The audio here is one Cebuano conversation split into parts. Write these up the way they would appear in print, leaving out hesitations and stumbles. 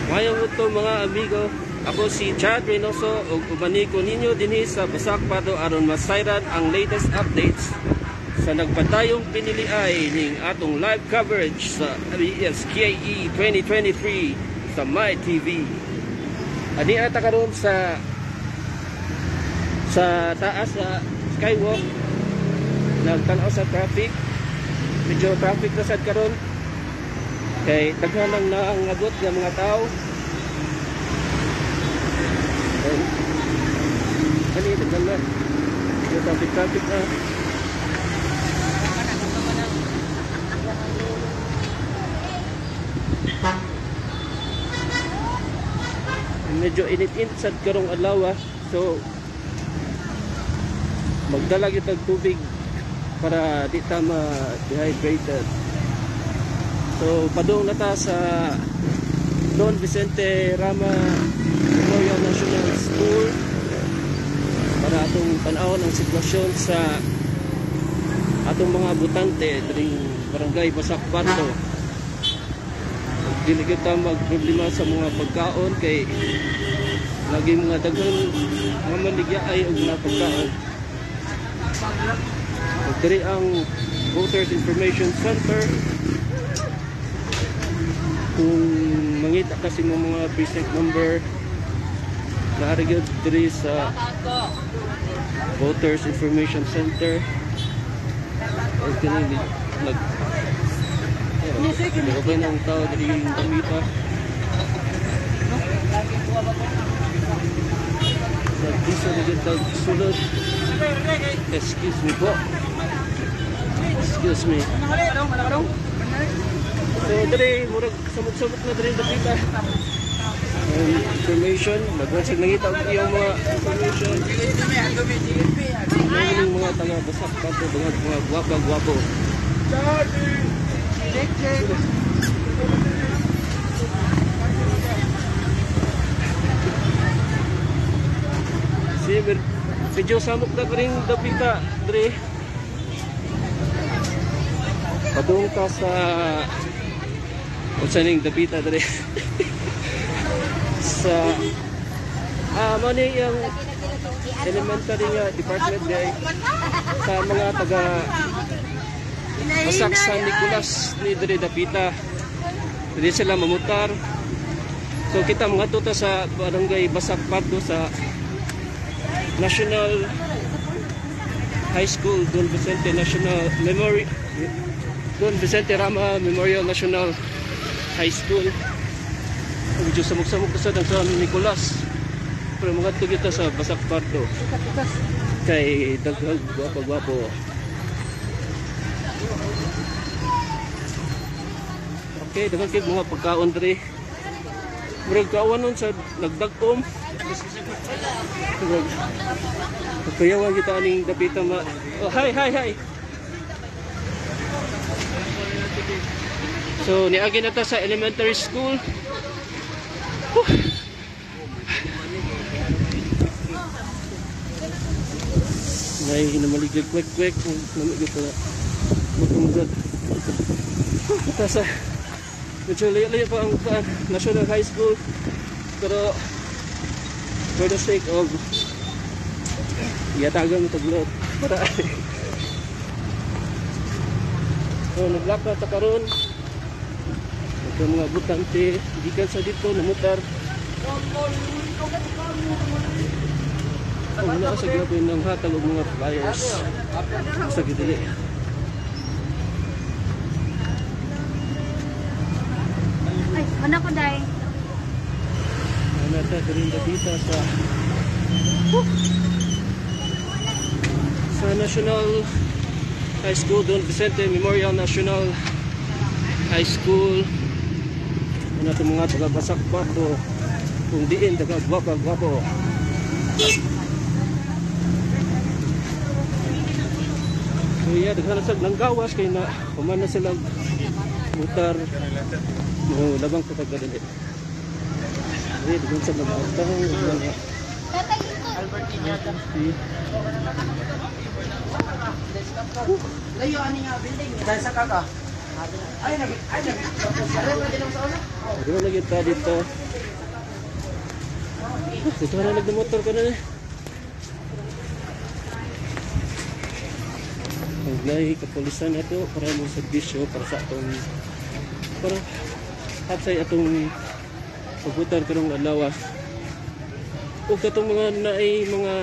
Mayong udto, mga amigo. Ako si Chad Reynoso ug ubani ko ninyo dinhi sa Basak Pardo aron masayran ang latest updates sa nagpadayong piniliay ning atong live coverage sa BSKE 2023 sa My TV. Ani ata karon sa taas sa skywalk, nagtanaw sa traffic. Medyo traffic na sad karon kay daghan lang naangabot nga mga tao. Ayun. Ani daghan na. Medyo traffic traffic na. Medyo init-init sad karong adlaw ah. So magdala gyud tag tubig para di ta ma-dehydrated. So padung na ta sa Don Vicente Rama Memorial National School para atong tan-awon ang sitwasyon sa atong mga botante diring Barangay Basak Pardo. Dili kita magproblema sa mga pagkaon kay lagi mga daghan mga maligya ay og mga pagkaon. Ug diri ang Voters Information Center. Kung mangita kasi mo mga precinct number, naa gyud diri sa Voters Information Center. Ug kini nag Nag ng tao diri yung damita. Nagpiso na gyud tag sulod. Excuse me po. Excuse me. So diri murag samot-samot na diri dapita. Information, nagwan nangita og iyang mga information. Mga mga taga Basak Pardo, mga mga gwapa gwapo. Check, check. Si medyo samok na rin dapita diri. Padung ta sa unsa ning dapita diri sa mo ni yung elementary nga department di sa mga taga Basak San Nicolas ni diri dapita. Diri sila mamutar. So kita mga ta sa Barangay Basak Pardo sa National High School Don Vicente National Memory Don Vicente Rama Memorial National High School. Medyo samok-samok sa San Nicolas. Pero mga kita sa Basak Pardo kay daghang gwapo-gwapo. Okay, daghan kay mga pagkaon diri. Murag kawan nun sa nagdagkom. Murag kuyawan kita aning dapita ma. Oh, hi hi hi. So niagi na ta sa elementary school. Whew. May hinamaligay kwek kwek lamig gyud pala. Matungod. Ta sa medyo layo-layo pa ang National High School, pero for the sake of yatagan mo taglot para. So naglakad ta karon. Ito mga butante gikan sa dito namutar. Oh, wala sa grabe ng hatag og mga flyers sa gidili. Ay, ano ko day? Ano ta diri dapita sa National High School Don Vicente Memorial National High School. Ano ito mga taga Basak Pardo kung diin taga gwapa gwapo. So yeah, daghan na sa nanggawas kay na human na sila mutar mo labang sa taga dili. Dili daghan sa mga tao mga Albert Piñata. Layo ani nga building. Dahil sa kaka. Ay nag ay nag. Ay, pwede lang sa una. Daghan na kita dito. Dito na nagmotor ko na eh. Ang kapulisan na to para mo serbisyo para sa atong para hapsay atong pagbutar karong adlaw. Ug katong mga naay mga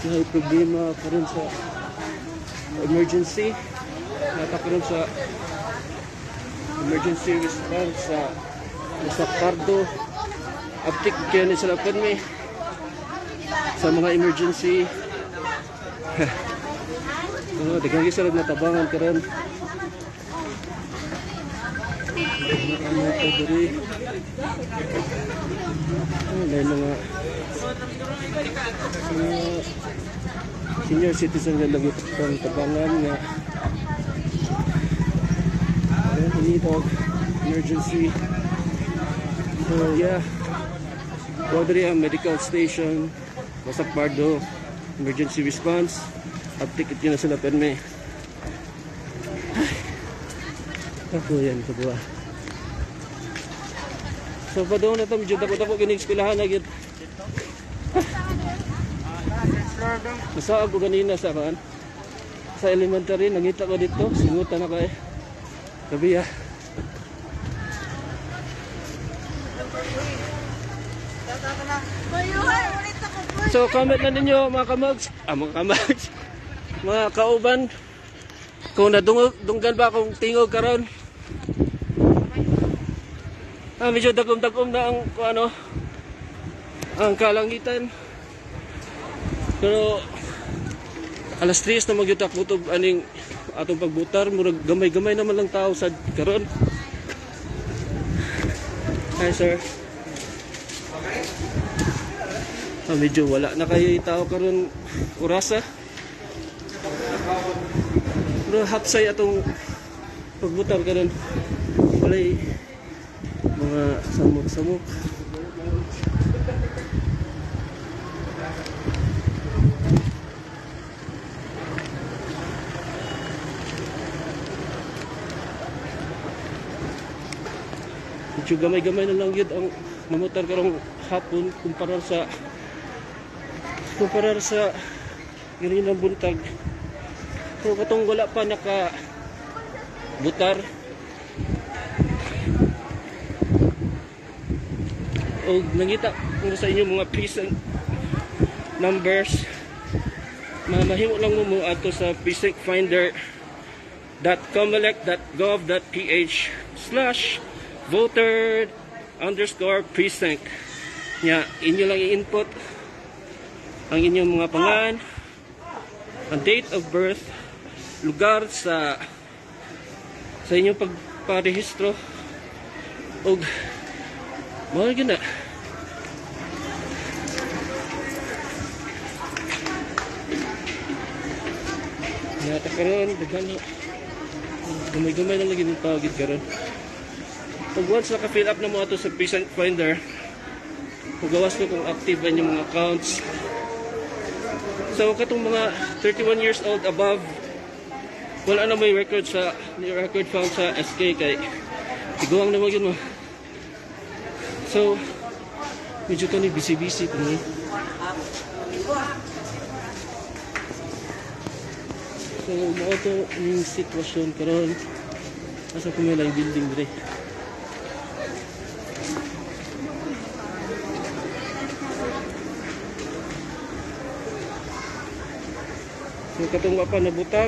naay problema karon sa emergency, nata karon sa emergency response sa Pardo, aptik kaya ni sila permi sa mga emergency. Oh, daghang sila natabangan karon. Ano ito diri? Oh, may mga senior citizen nga lagi itong tabangan nga in need of emergency. So yeah, mao diri ang medical station, Basak Pardo, emergency response. Aptik ito na sila perme. Ay, ako yan sa buwa. So padung na to, medyo dako-dako kinig eskwelahan na gyud. Masaag ko ganina sa kan. Sa elementary, nangita ko dito, singutan na ko eh. Gabi ah. So comment na ninyo, mga kamags, mga kamags, mga kauban, kung nadungog, dunggan ba akong tingog karon. Medyo dagom-dagom na ang kung ano, ang kalangitan. Pero alas 3 na magyud kutob aning atong pagbutar, murag gamay-gamay naman lang tao sa karon. Hi, sir. Medyo wala na kayo tao karon orasa. Pero hapsay atong pagbutar karon. Walay mga samok-samok. Medyo gamay-gamay na lang yun ang mamutar karong hapon kumpara sa ganinang buntag. Pero katong wala pa naka butar o nangita ko sa inyo mga precinct numbers, mamahimo lang mo mo ato sa precinctfinder.comelec.gov.ph/voter_precinct nya. Inyo lang i-input ang inyong mga pangalan, ang date of birth, lugar sa inyong pagparehistro ug mao gyud na. Yata karon daghan na, gamay-gamay na lagi ng tao gid karon. Pag once naka-fill up na mo ato sa precinct finder, mugawas ko kung active ang inyong mga accounts. So katong mga 31 years old above, wala na may record found sa SK kay tiguang naman yun mo. So medyo kani busy-busy po ni. So mao to yung sitwasyon karon. Asa ko may lang building dire. So katong wa pa nabutar.